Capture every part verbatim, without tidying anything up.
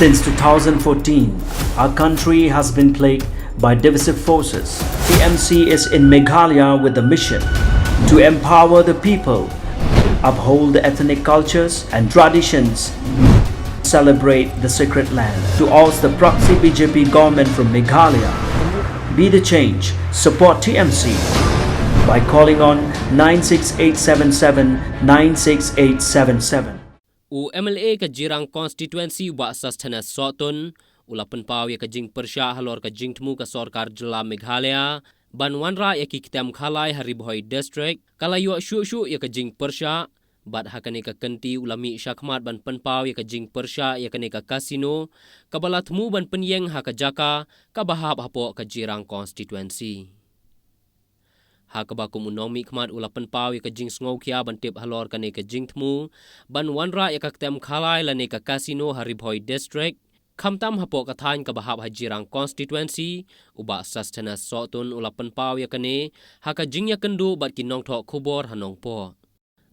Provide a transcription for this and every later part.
Since two thousand fourteen, our country has been plagued by divisive forces. T M C is in Meghalaya with the mission to empower the people, uphold the ethnic cultures and traditions, celebrate the sacred land, to oust the proxy B J P government from Meghalaya. Be the change, support T M C by calling on nine six eight seven seven nine six eight seven seven. U M L A ka Jirang Constituency, Bah Sosthenes Sohtun, u la pynpaw ïa ka jingpyrshah halor ka jingthmu ka sorkar jylla Meghalaya ban wanrah ïa ki ktem khalai ha Ri Bhoi District, ka la ïoh shuh shuh ïa ka jingpyrshah, bad ha kane ka kynti u la mih shakhmat ban pynpaw ïa ka jingpyrshah ïa kane ka casino, kaba la thmu ban pynïeng ha ka jaka kaba hap hapoh ka Jirang Constituency. Ha kaba kum u nongmihkhmat u la pynpaw ïa ka jingsngewkhia ban tip halor kane ka jingthmu ban wanrah ïa ka ktem khalai lane ka casino ha Ri Bhoi District, khamtam hapoh ka thaiñ kaba hap ha Jirang Constituency, u Bah Sosthenes Sohtun u la pynpaw ïa kane ha ka jingïakynduh bad ki nongthoh khubor ha Nongpoh.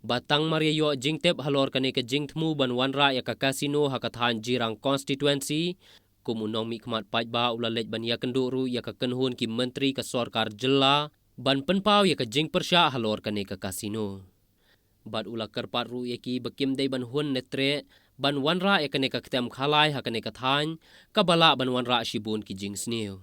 Ba tang mar ïa ïoh jingtip halor kane ka jingthmu ban wanrah ïa ka casino ha ka thaiñ Jirang Constituency, kum u nongmihkhmat paidbah u la leit ban ïakynduh ruh ïa ka kynhun ki myntri ka sorkar jylla ban pynpaw ïa ka jingpyrshah halor kane ka casino. Bad u la kyrpad ruh ïa ki ba kim dei ban hun ne treh ban wanrah ïa kane ka ktem khalai ha kane ka thaiñ, kaba lah ban wanrah shibun ki jingsniew.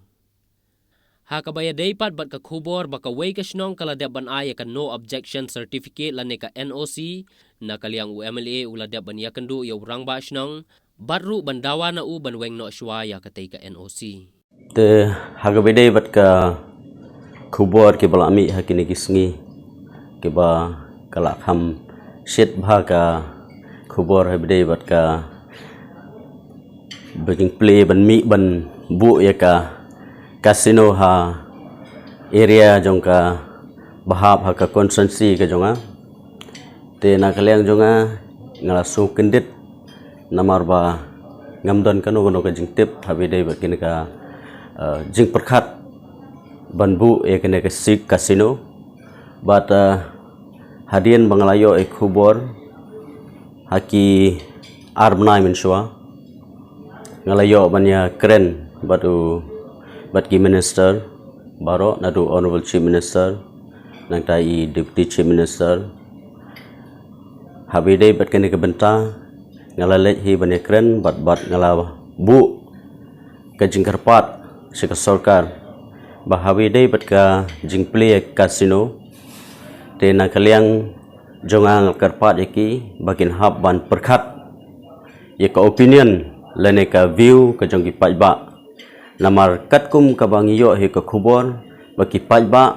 Ha kaba ïadei pat bad ka khubor ba kawei ka shnong ka la dep ban ai ïa ka no objection certificate lane ka N O C, na ka liang u M L A u la dep ban ïakynduh ïa u rangbah shnong bad ruh ban dawa na u ban weng noh shuwa ïa katei ka N O C. Te ha kaba ïadei bad ka khubor kiba la mih ha kine ki sngi, kiba ka la kham shit bha ka khubor ha kaba ïadei bad ka ba jingplie ban mih ban buh ïa ka casino ha area jong ka ba hap ha ka constituency ka jong nga. Te na ka liang jong nga, nga la sngewkyndit namar ba ngam don kano kano ka jingtip ha kaba ïadei bad kine ka, eh, jingpyrkhat ban buh ïa kane ka si-, casino. Bad, eh, hadien ba nga la ïoh ïa ka khubor ha ki ar bnai mynshuwa, nga la ïoh ban ïakren bad u, bad ki minister baroh, naduh Honorable Chief Minister, nangta i Deputy Chief Minister. Ha kaba ïadei bad kane ka bynta, nga la leit hi ban ïakren bad, bad nga la buh ka jingkyrpad sha ka sorkar ba ha kaba ïadei bad ka jingplie casino, te na ka liang jong nga nga kyrpad ïa ki ba kin hap ban pyrkhat ïa ka opinion lane ka view ka jong ki paidbah. Namar katkum kaba ngi ïoh hi ka khubor ba ki paidbah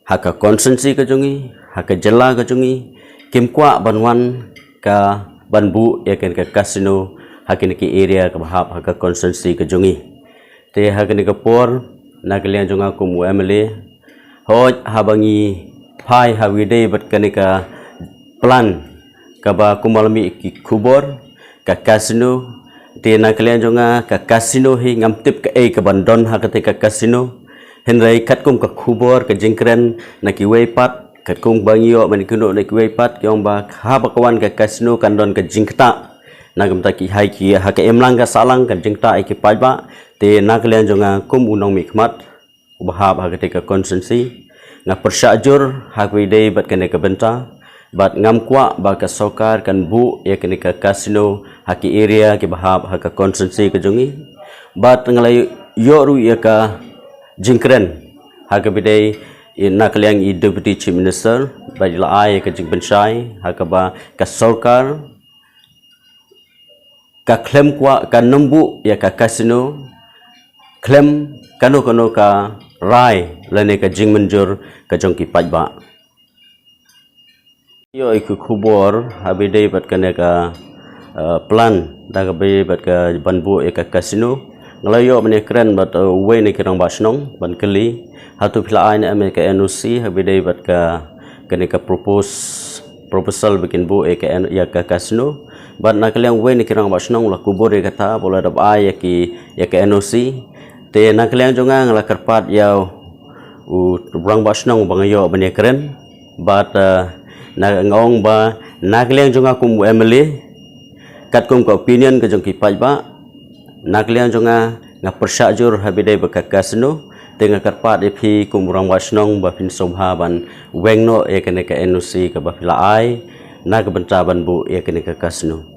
ha ka constituency ka jong ngi, ha ka jylla ka jong ngi, kim kwah ban wan ka ban buh ïa kane ka casino ha kine ki area kaba hap ha ka constituency ka jong ngi. Te ha kane ka por, na ka liang jong nga kum u M L A, hooid haba ngi phai ha kaba ïadei bad kane ka plan kaba kumba la mih ki khubor, ka casino. Te na ka liang jong nga ka casino hi ngam tip kaei kaban don ha kata ka casino. Hynrei katkum ka khubor ka jingkren na kiwei pat, katkum ba ngi ïoh ban ïakynduh na kiwei pat, ki ong ba haba ka wan ka casino kan don ka jingktah. Na ka bynta ki hai ki ha ka imlang ka sahlang kan jingktah ïa ki paidbah. Te na ka liang jong nga kum u nongmihkhmat uba hap ha kata ka constituency, nga pyrshah jur ha kaba ïadei bad kane ka bynta, bad ngam kwah ba ka sorkar kan buh ïa kane ka casino ha ki area kiba hap ha ka constituency ka jong ngi. Bad nga la ïoh ruh ïa ka jingkren ha kaba ïadei na ka liang i Deputy Chief Minister, bad i la ai ïa ka jingpynshai ha kaba ka sorkar ka khlem kwah, kan nym buh ïa ka casino khlem kano kano ka rai lane ka jingmynjur ka jong ki paidbah. Ïoh ïa ki khubor ha kaba ïadei bad kane ka, eh, plan da kaba ïadei bad ka ban buh ïa ka casino. Nga la ïoh ban ïakren bad, eh, uwei na ki rangbah shnong ban kylli hato phi la ai ne em ïa ka N O C ha kaba ïadei bad ka, kane ka propose, proposal ba kin buh ïa ka, ïa ka casino. Bad na ka liang uwei na ki rangbah shnong u la kubur ïa kata ba u la dep ai ïa ki, ïa ka N O C. Te na ka liang jong nga nga la kyrpad ïa u rangbah shnong ba nga ïoh ban ïakren. Bad, eh, na, nga ong ba na ka liang jong nga kum u M L A, katkum ka opinion ka jong ki paidbah, Na ka liang jong nga, nga pyrshah jur ha ba dei bad ka casino, te nga kyrpad ïa phi kum u rangbah shnong ba phin sngewbha ban weng noh ïa kane ka N O C kaba phi la ai na ka bynta ban buh ïa kane ka casino.